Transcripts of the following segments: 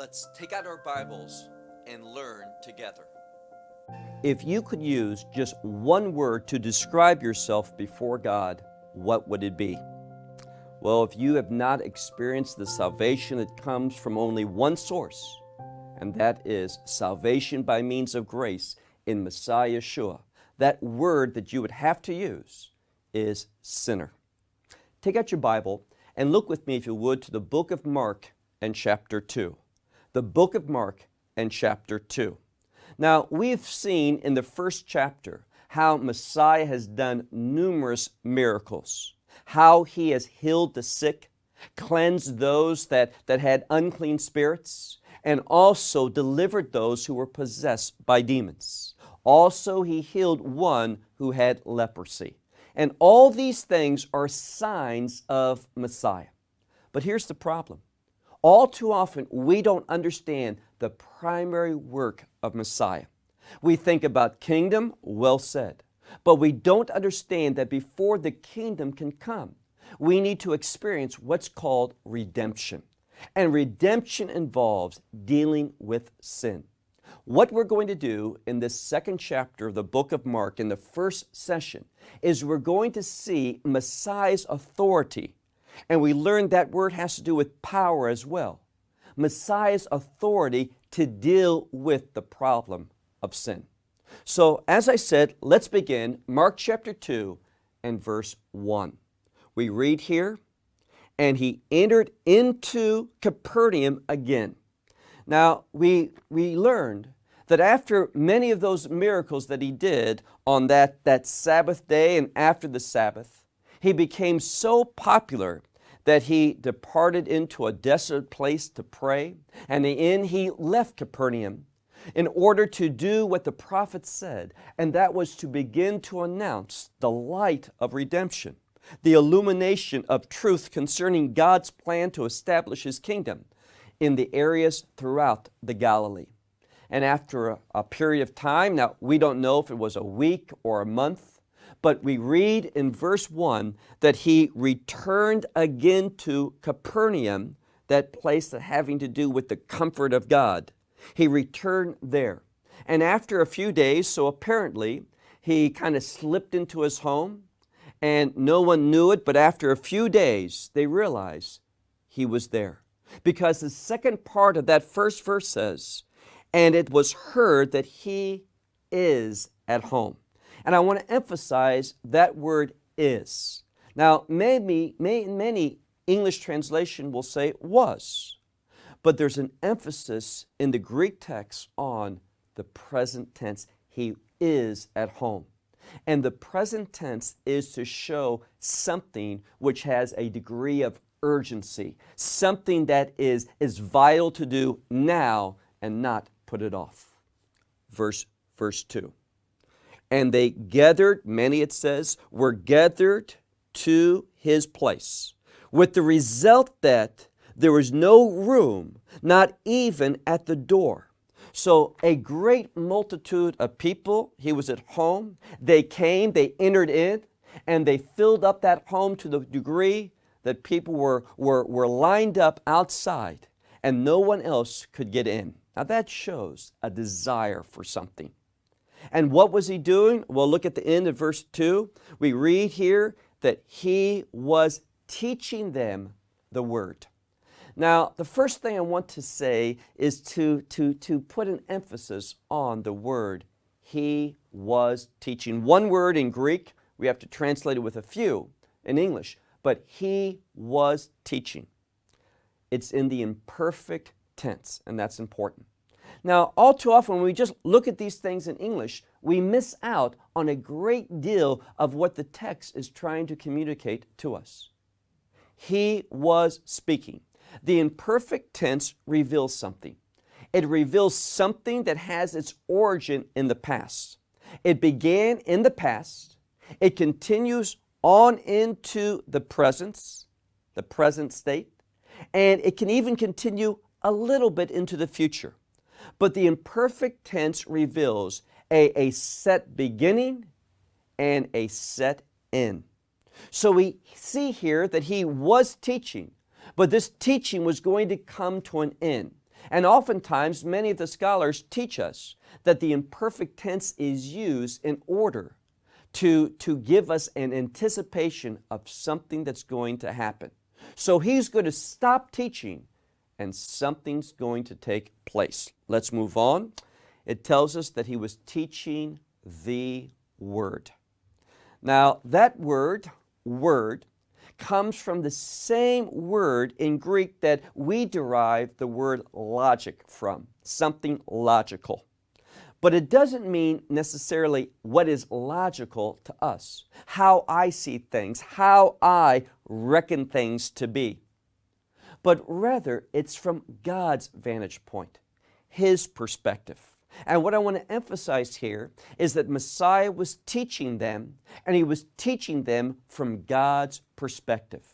Let's take out our Bibles and learn together. If you could use just one word to describe yourself before God, what would it be? Well, if you have not experienced the salvation that comes from only one source, and that is salvation by means of grace in Mesiјata Јešua, that word that you would have to use is sinner. Take out your Bible and look with me, if you would, to the book of Mark and chapter 2. The book of Mark and chapter 2. Now, we've seen in the first chapter how Messiah has done numerous miracles, how He has healed the sick, cleansed those that had unclean spirits, and also delivered those who were possessed by demons. Also, He healed one who had leprosy. And all these things are signs of Messiah. But here's the problem. All too often, we don't understand the primary work of Messiah. We think about kingdom, well said, but we don't understand that before the kingdom can come, we need to experience what's called redemption. And redemption involves dealing with sin. What we're going to do in this second chapter of the book of Mark in the first session is we're going to see Messiah's authority. And we learned that word has to do with power as well. Messiah's authority to deal with the problem of sin. So, as I said, let's begin Mark chapter 2 and verse 1. We read here, "And He entered into Capernaum again." Now, we learned that after many of those miracles that He did on that Sabbath day and after the Sabbath, He became so popular that He departed into a desolate place to pray, and in He left Capernaum in order to do what the prophet said, and that was to begin to announce the light of redemption, the illumination of truth concerning God's plan to establish His kingdom in the areas throughout the Galilee. And after a period of time, now we don't know if it was a week or a month, but we read in verse 1 that He returned again to Capernaum, that place that having to do with the comfort of God. He returned there. And after a few days, so apparently He kind of slipped into His home, and no one knew it, but after a few days, they realized He was there. Because the second part of that first verse says, "And it was heard that He is at home." And I want to emphasize that word "is." Now, many English translation will say "was," but there's an emphasis in the Greek text on the present tense. He is at home. And the present tense is to show something which has a degree of urgency, something that is vital to do now and not put it off. Verse 2. "And they gathered," many it says, were gathered to His place, with the result that there was no room, not even at the door. So a great multitude of people, He was at home, they came, they entered in, and they filled up that home to the degree that people were lined up outside and no one else could get in. Now that shows a desire for something. And what was He doing? Well, look at the end of verse 2. We read here that He was teaching them the Word. Now, the first thing I want to say is to put an emphasis on the word He was teaching. One word in Greek, we have to translate it with a few in English, but He was teaching. It's in the imperfect tense, and that's important. Now, all too often when we just look at these things in English, we miss out on a great deal of what the text is trying to communicate to us. He was speaking. The imperfect tense reveals something. It reveals something that has its origin in the past. It began in the past. It continues on into the present state, and it can even continue a little bit into the future. But the imperfect tense reveals a set beginning and a set end. So we see here that He was teaching, but this teaching was going to come to an end. And oftentimes, many of the scholars teach us that the imperfect tense is used in order to give us an anticipation of something that's going to happen. So he's going to stop teaching and something's going to take place. Let's move on. It tells us that he was teaching the Word. Now, that word, comes from the same word in Greek that we derive the word logic from, something logical. But it doesn't mean necessarily what is logical to us, how I see things, how I reckon things to be. But rather, it's from God's vantage point, His perspective. And what I want to emphasize here is that Messiah was teaching them, and He was teaching them from God's perspective,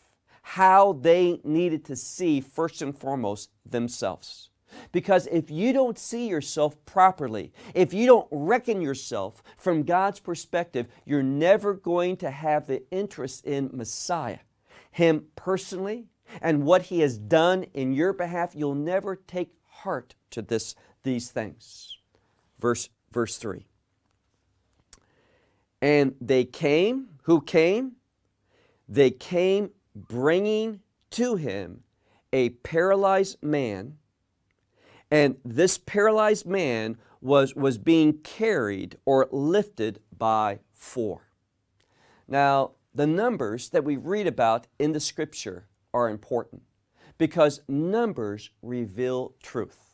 how they needed to see first and foremost themselves. Because if you don't see yourself properly, if you don't reckon yourself from God's perspective, you're never going to have the interest in Messiah, Him personally, and what He has done in your behalf. You'll never take heart to these things. Verse 3. And they came, who came? They came bringing to Him a paralyzed man, and this paralyzed man was being carried or lifted by 4. Now, the numbers that we read about in the Scripture are important because numbers reveal truth.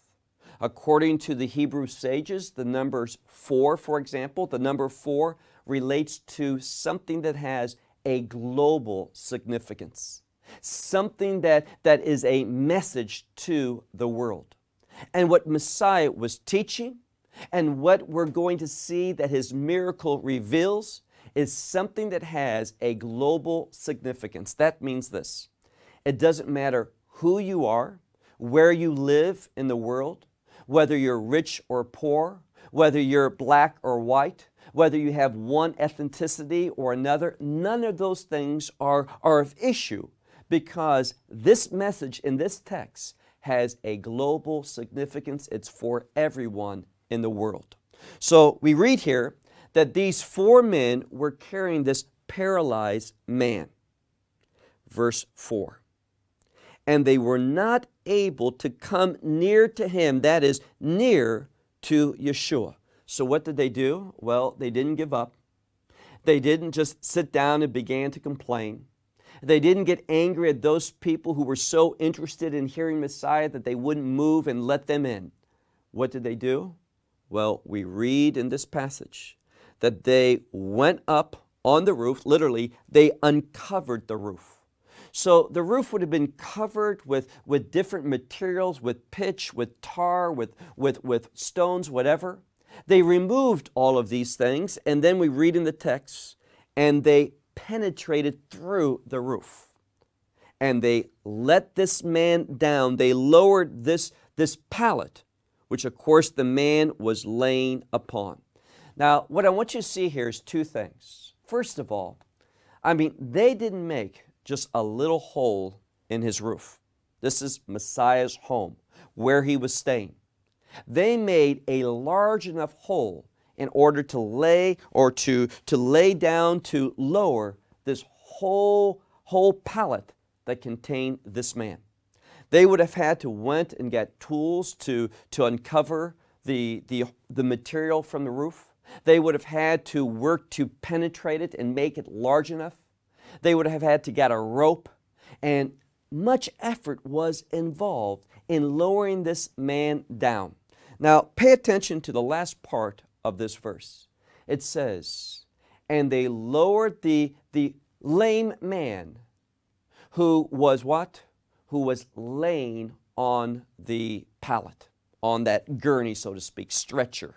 According to the Hebrew sages, the numbers 4, for example, the number 4 relates to something that has a global significance, something that is a message to the world. And what Messiah was teaching and what we're going to see that His miracle reveals is something that has a global significance. That means this: it doesn't matter who you are, where you live in the world, whether you're rich or poor, whether you're black or white, whether you have one ethnicity or another, none of those things are of issue, because this message in this text has a global significance. It's for everyone in the world. So we read here that these 4 men were carrying this paralyzed man. Verse 4. And they were not able to come near to him, that is, near to Yeshua. So what did they do? Well, they didn't give up. They didn't just sit down and began to complain. They didn't get angry at those people who were so interested in hearing Messiah that they wouldn't move and let them in. What did they do? Well, we read in this passage that they went up on the roof. Literally, they uncovered the roof. So the roof would have been covered with different materials, with pitch, with tar, with stones, whatever. They removed all of these things, and then we read in the text, and they penetrated through the roof. And they let this man down. They lowered this pallet, which of course the man was laying upon. Now, what I want you to see here is 2 things. First of all, they didn't make just a little hole in his roof. This is Messiah's home, where he was staying. They made a large enough hole in order to lay down, to lower this whole pallet that contained this man. They would have had to went and get tools to uncover the material from the roof. They would have had to work to penetrate it and make it large enough. They would have had to get a rope, and much effort was involved in lowering this man down. Now, pay attention to the last part of this verse. It says, and they lowered the lame man who was what? Who was laying on the pallet, on that gurney, so to speak, stretcher.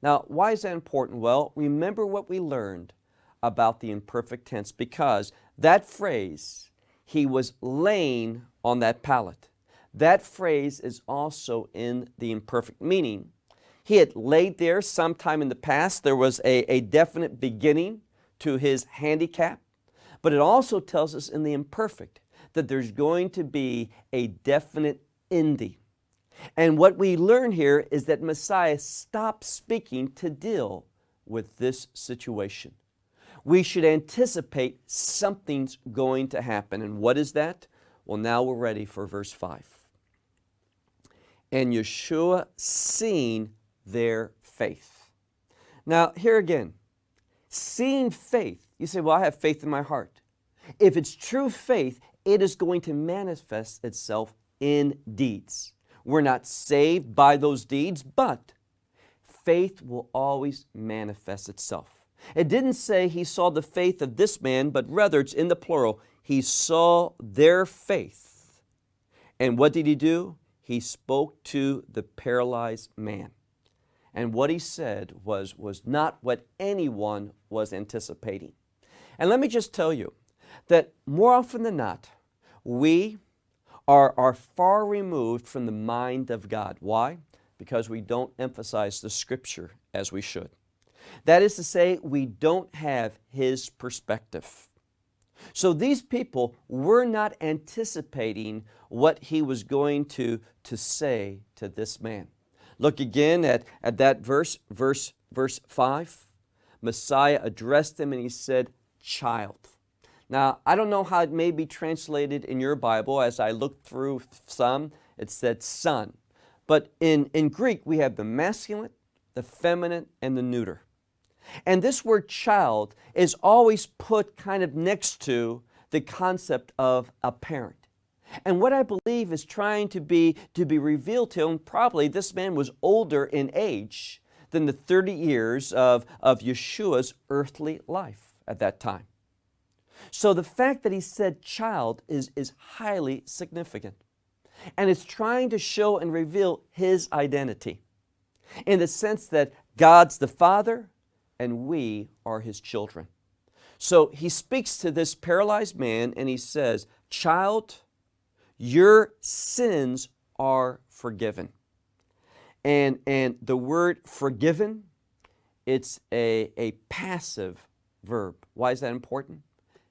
Now, why is that important? Well, remember what we learned about the imperfect tense, because that phrase, he was laying on that pallet, that phrase is also in the imperfect, meaning he had laid there sometime in the past. There was a definite beginning to his handicap, but it also tells us in the imperfect that there's going to be a definite ending. And what we learn here is that Messiah stopped speaking to deal with this situation. We should anticipate something's going to happen. And what is that? Well, now we're ready for verse 5. And Yeshua seeing their faith. Now, here again, seeing faith. You say, well, I have faith in my heart. If it's true faith, it is going to manifest itself in deeds. We're not saved by those deeds, but faith will always manifest itself. It didn't say he saw the faith of this man, but rather it's in the plural. He saw their faith. And what did he do? He spoke to the paralyzed man. And what he said was not what anyone was anticipating. And let me just tell you that more often than not, we are far removed from the mind of God. Why? Because we don't emphasize the Scripture as we should. That is to say, we don't have His perspective. So these people were not anticipating what He was going to say to this man. Look again at that verse 5. Messiah addressed him and He said, child. Now, I don't know how it may be translated in your Bible. As I looked through some, it said son. But in Greek, we have the masculine, the feminine, and the neuter. And this word child is always put kind of next to the concept of a parent. And what I believe is trying to be revealed to him, probably this man was older in age than the 30 years of Yeshua's earthly life at that time. So the fact that he said child is highly significant. And it's trying to show and reveal his identity in the sense that God's the Father and we are His children. So he speaks to this paralyzed man and he says, child, your sins are forgiven. And the word forgiven, it's a passive verb. Why is that important?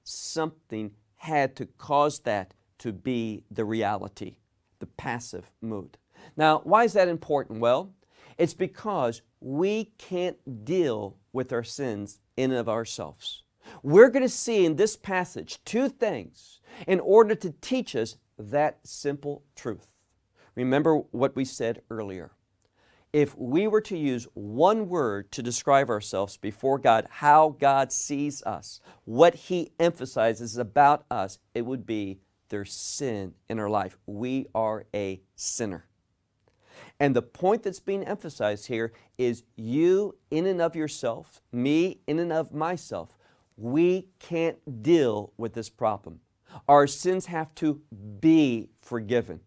Something had to cause that to be the reality, the passive mood. Now, why is that important? Well, it's because we can't deal with our sins in and of ourselves. We're going to see in this passage two things in order to teach us that simple truth. Remember what we said earlier. If we were to use one word to describe ourselves before God, how God sees us, what He emphasizes about us, it would be there's sin in our life. We are a sinner. And the point that's being emphasized here is you in and of yourself, me in and of myself. We can't deal with this problem. Our sins have to be forgiven.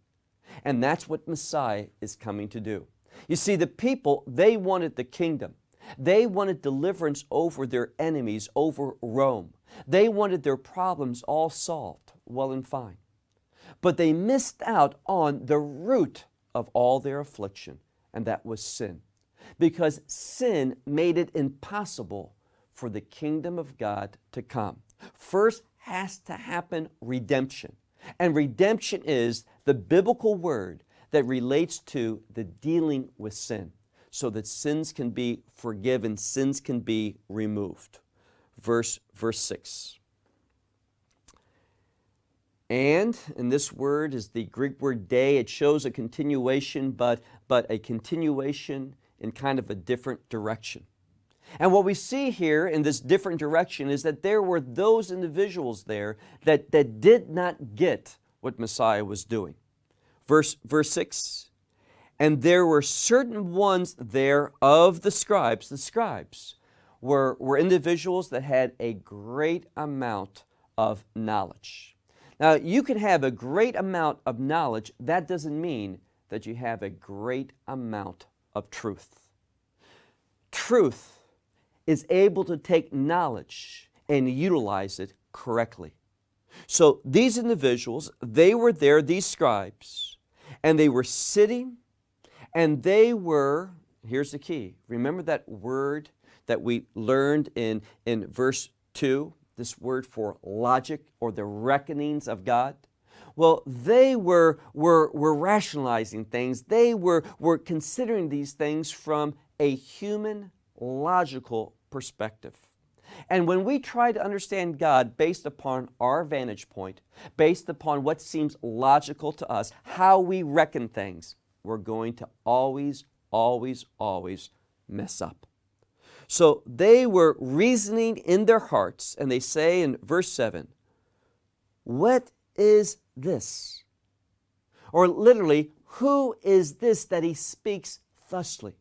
And that's what Messiah is coming to do. You see, the people, they wanted the kingdom. They wanted deliverance over their enemies, over Rome. They wanted their problems all solved, well and fine. But they missed out on the root of all their affliction, and that was sin. Because sin made it impossible for the kingdom of God to come. First has to happen redemption. And redemption is the biblical word that relates to the dealing with sin, so that sins can be forgiven, sins can be removed. Verse 6. And this word is the Greek word day. It shows a continuation, but a continuation in kind of a different direction. And what we see here in this different direction is that there were those individuals there that did not get what Messiah was doing. Verse 6, and there were certain ones there of the scribes. The scribes were individuals that had a great amount of knowledge. Now, you can have a great amount of knowledge. That doesn't mean that you have a great amount of truth. Truth is able to take knowledge and utilize it correctly. So these individuals, they were there, these scribes, and they were sitting, and they were, here's the key, remember that word that we learned in verse 2, this word for logic or the reckonings of God? Well, they were rationalizing things. They were considering these things from a human, logical perspective. And when we try to understand God based upon our vantage point, based upon what seems logical to us, how we reckon things, we're going to always mess up. So they were reasoning in their hearts, and they say in verse 7, "What is this?" Or literally, who is this that he speaks thusly?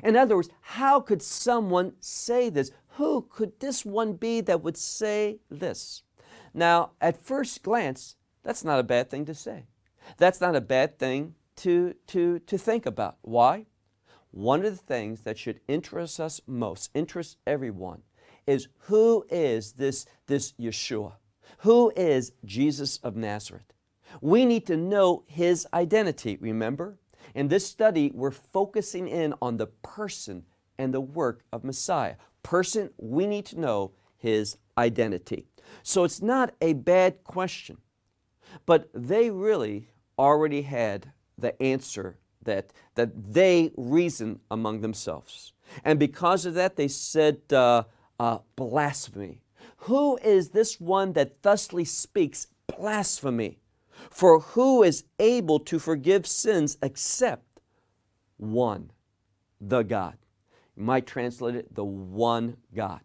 In other words, how could someone say this? Who could this one be that would say this? Now, at first glance, that's not a bad thing to say. That's not a bad thing to think about. Why? One of the things that should interest us most, interest everyone, is who is this Yeshua? Who is Jesus of Nazareth? We need to know His identity, remember? In this study, we're focusing in on the person and the work of Messiah. Person, we need to know His identity. So it's not a bad question, but they really already had the answer that they reasoned among themselves. And because of that, they said blasphemy. Who is this one that thusly speaks blasphemy? For who is able to forgive sins except one, the God? You might translate it, the one God.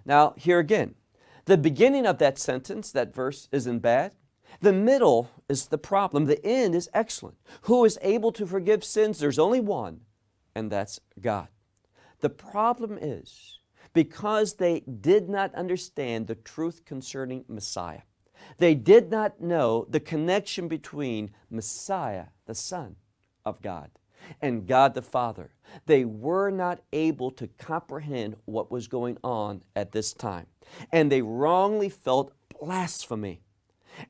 Now, here again, the beginning of that sentence, that verse, isn't bad. The middle is the problem. The end is excellent. Who is able to forgive sins? There's only one, and that's God. The problem is, because they did not understand the truth concerning Messiah, they did not know the connection between Messiah, the Son of God, and God the Father. They were not able to comprehend what was going on at this time, and they wrongly felt blasphemy.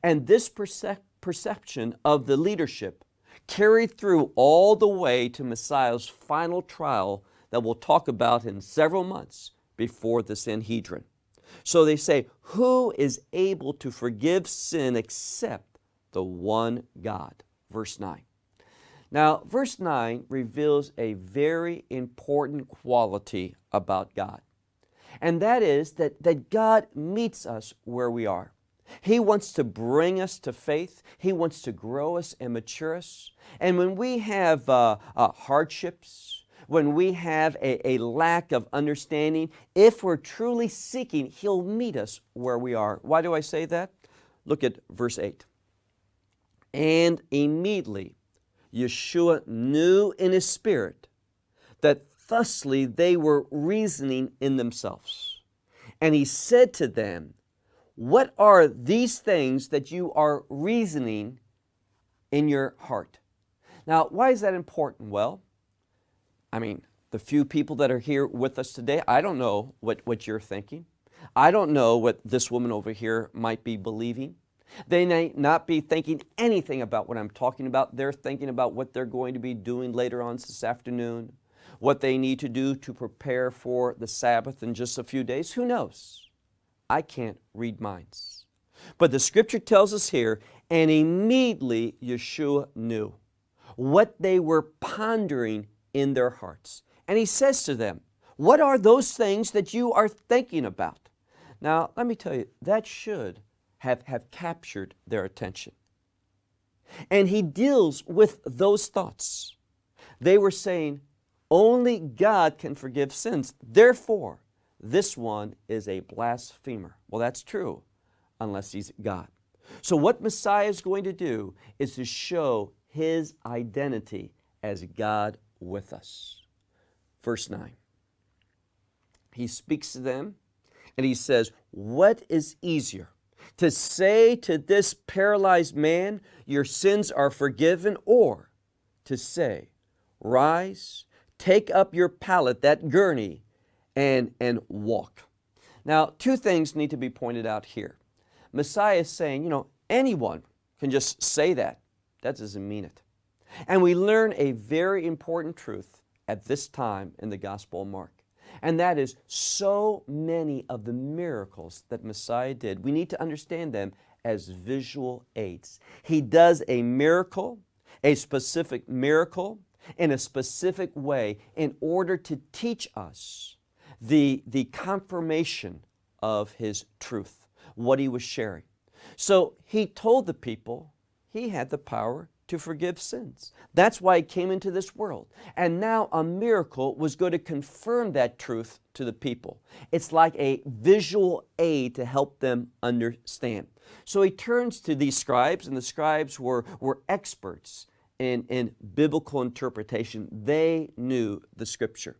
And this perception of the leadership carried through all the way to Messiah's final trial that we'll talk about in several months before the Sanhedrin. So they say, who is able to forgive sin except the one God? Verse 9. Now, verse 9 reveals a very important quality about God. And that is that God meets us where we are. He wants to bring us to faith. He wants to grow us and mature us. And when we have hardships, when we have a lack of understanding, if we're truly seeking, He'll meet us where we are. Why do I say that? Look at verse 8. And immediately Yeshua knew in his spirit that thusly they were reasoning in themselves. And he said to them, what are these things that you are reasoning in your heart? Now, why is that important? Well, I mean, the few people that are here with us today, I don't know what you're thinking. I don't know what this woman over here might be believing. They may not be thinking anything about what I'm talking about. They're thinking about what they're going to be doing later on this afternoon, what they need to do to prepare for the Sabbath in just a few days. Who knows? I can't read minds. But the Scripture tells us here, and immediately Yeshua knew what they were pondering in their hearts. And He says to them, what are those things that you are thinking about? Now, let me tell you, that should have captured their attention. And He deals with those thoughts. They were saying, only God can forgive sins. Therefore, this one is a blasphemer. Well, that's true, unless he's God. So what Messiah is going to do is to show His identity as God with us. Verse 9. He speaks to them and He says, what is easier? To say to this paralyzed man, your sins are forgiven, or to say, rise, take up your pallet, that gurney, and walk. Now, two things need to be pointed out here. Messiah is saying, anyone can just say that. That doesn't mean it. And we learn a very important truth at this time in the Gospel of Mark. And that is, so many of the miracles that Messiah did, we need to understand them as visual aids. He does a miracle, a specific miracle, in a specific way in order to teach us the confirmation of His truth, what He was sharing. So He told the people He had the power to forgive sins. That's why He came into this world. And now a miracle was going to confirm that truth to the people. It's like a visual aid to help them understand. So He turns to these scribes, and the scribes were experts in biblical interpretation. They knew the Scripture.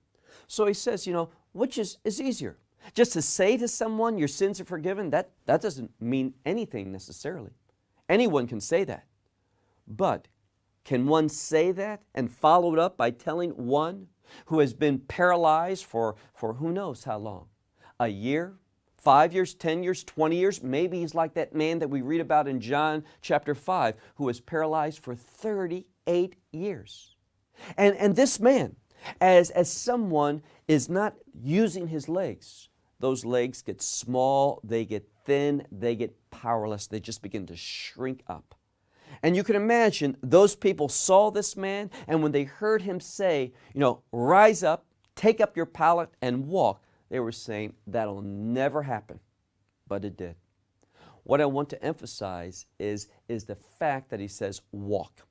So He says, which is easier? Just to say to someone your sins are forgiven, that doesn't mean anything necessarily. Anyone can say that. But can one say that and follow it up by telling one who has been paralyzed for who knows how long? A year, 5 years, 10 years, 20 years? Maybe he's like that man that we read about in John chapter 5 who was paralyzed for 38 years. And this man, as someone is not using his legs, those legs get small, they get thin, they get powerless, they just begin to shrink up. And you can imagine those people saw this man, and when they heard him say, rise up, take up your pallet and walk, they were saying, that'll never happen. But it did. What I want to emphasize is the fact that He says walk.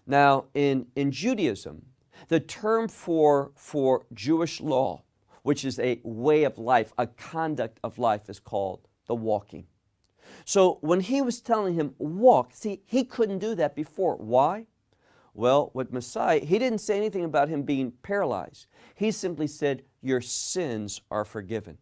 Now, in Judaism, the term for Jewish law, which is a way of life, a conduct of life, is called the walking. So when He was telling him walk, see, he couldn't do that before. Why? Well, with Messiah, He didn't say anything about him being paralyzed. He simply said, your sins are forgiven.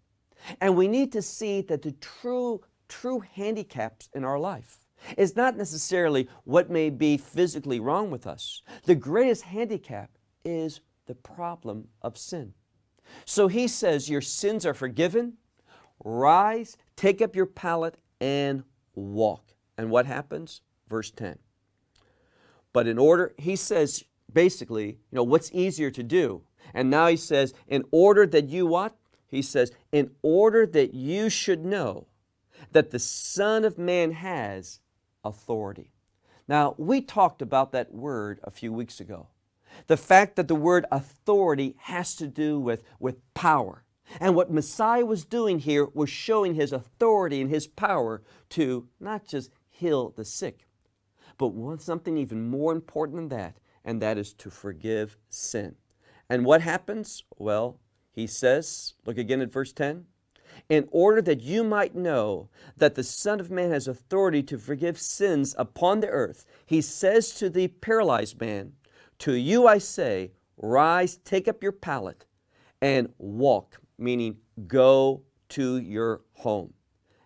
And we need to see that the true handicaps in our life is not necessarily what may be physically wrong with us. The greatest handicap is the problem of sin. So He says, your sins are forgiven. Rise, take up your pallet, and walk. And what happens? Verse 10. But in order, He says, basically, what's easier to do? And now He says, in order that you what? He says, in order that you should know that the Son of Man has authority. Now, we talked about that word a few weeks ago. The fact that the word authority has to do with power. And what Messiah was doing here was showing His authority and His power to not just heal the sick, but something even more important than that, and that is to forgive sin. And what happens? Well, He says, look again at verse 10, in order that you might know that the Son of Man has authority to forgive sins upon the earth, He says to the paralyzed man, to you I say, rise, take up your pallet, and walk. Meaning go to your home.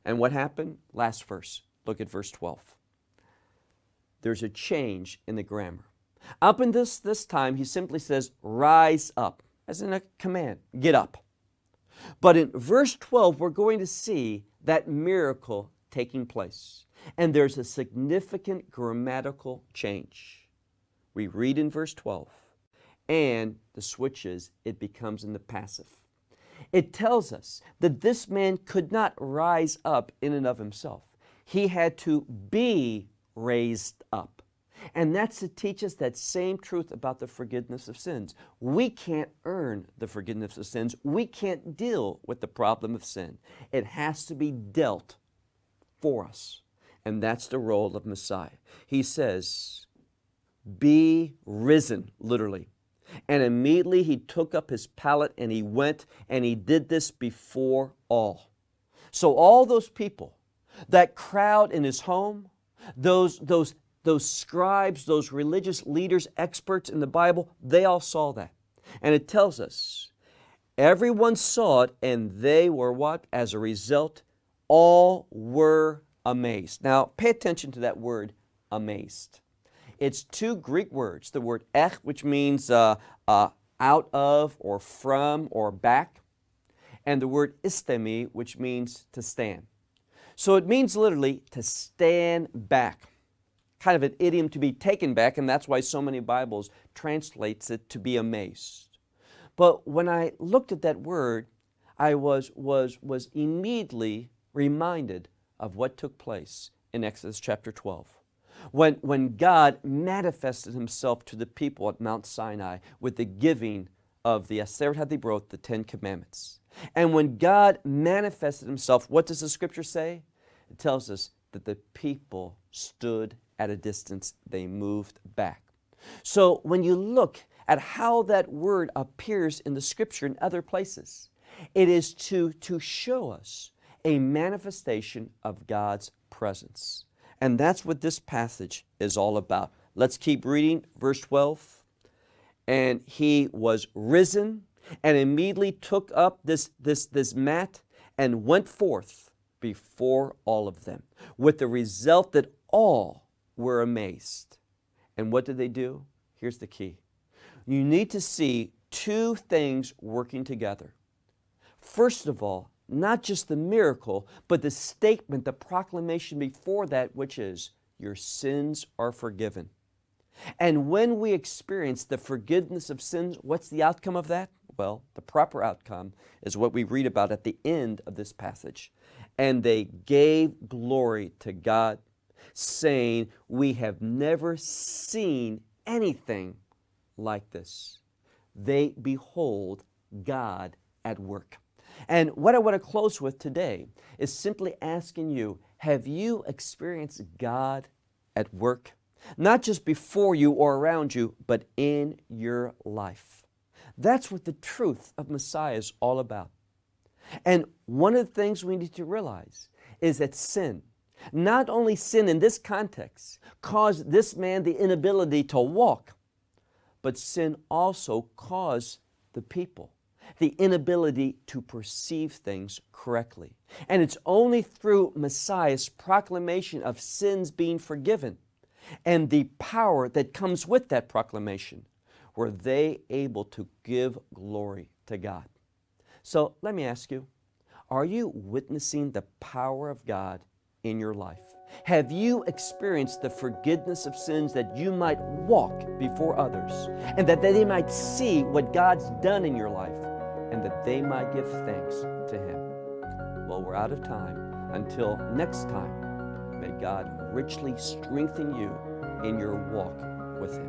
And what happened? Last verse. Look at verse 12. There's a change in the grammar. Up in this time, He simply says, rise up, as in a command, get up. But in verse 12, we're going to see that miracle taking place. And there's a significant grammatical change. We read in verse 12, and the switch is, it becomes in the passive. It tells us that this man could not rise up in and of himself. He had to be raised up. And that's to teach us that same truth about the forgiveness of sins. We can't earn the forgiveness of sins. We can't deal with the problem of sin. It has to be dealt for us. And that's the role of Messiah. He says, be risen, literally. And immediately He took up His pallet and He went, and He did this before all. So all those people, that crowd in His home, those scribes, those religious leaders, experts in the Bible, they all saw that. And it tells us, everyone saw it, and they were what? As a result, all were amazed. Now, pay attention to that word, amazed. It's two Greek words, the word ech, which means out of or from or back, and the word istemi, which means to stand. So it means literally to stand back, kind of an idiom to be taken back, and that's why so many Bibles translates it to be amazed. But when I looked at that word, I was immediately reminded of what took place in Exodus chapter 12. When God manifested himself to the people at Mount Sinai with the giving of the Aseret HaDibrot, the Ten Commandments. And when God manifested himself, what does the scripture say? It tells us that the people stood at a distance. They moved back. So when you look at how that word appears in the scripture in other places, it is to show us a manifestation of God's presence. And that's what this passage is all about. Let's keep reading verse 12. And he was risen and immediately took up this mat and went forth before all of them, with the result that all were amazed. And what did they do? Here's the key. You need to see two things working together. First of all, not just the miracle, but the statement, the proclamation before that, which is, your sins are forgiven. And when we experience the forgiveness of sins, what's the outcome of that? Well, the proper outcome is what we read about at the end of this passage. And they gave glory to God, saying, we have never seen anything like this. They behold God at work. And what I want to close with today is simply asking you, have you experienced God at work? Not just before you or around you, but in your life. That's what the truth of Messiah is all about. And one of the things we need to realize is that sin, not only sin in this context, caused this man the inability to walk, but sin also caused the people the inability to perceive things correctly. And it's only through Messiah's proclamation of sins being forgiven and the power that comes with that proclamation were they able to give glory to God. So let me ask you, are you witnessing the power of God in your life? Have you experienced the forgiveness of sins that you might walk before others and that they might see what God's done in your life and that they might give thanks to Him? Well, we're out of time. Until next time, may God richly strengthen you in your walk with Him.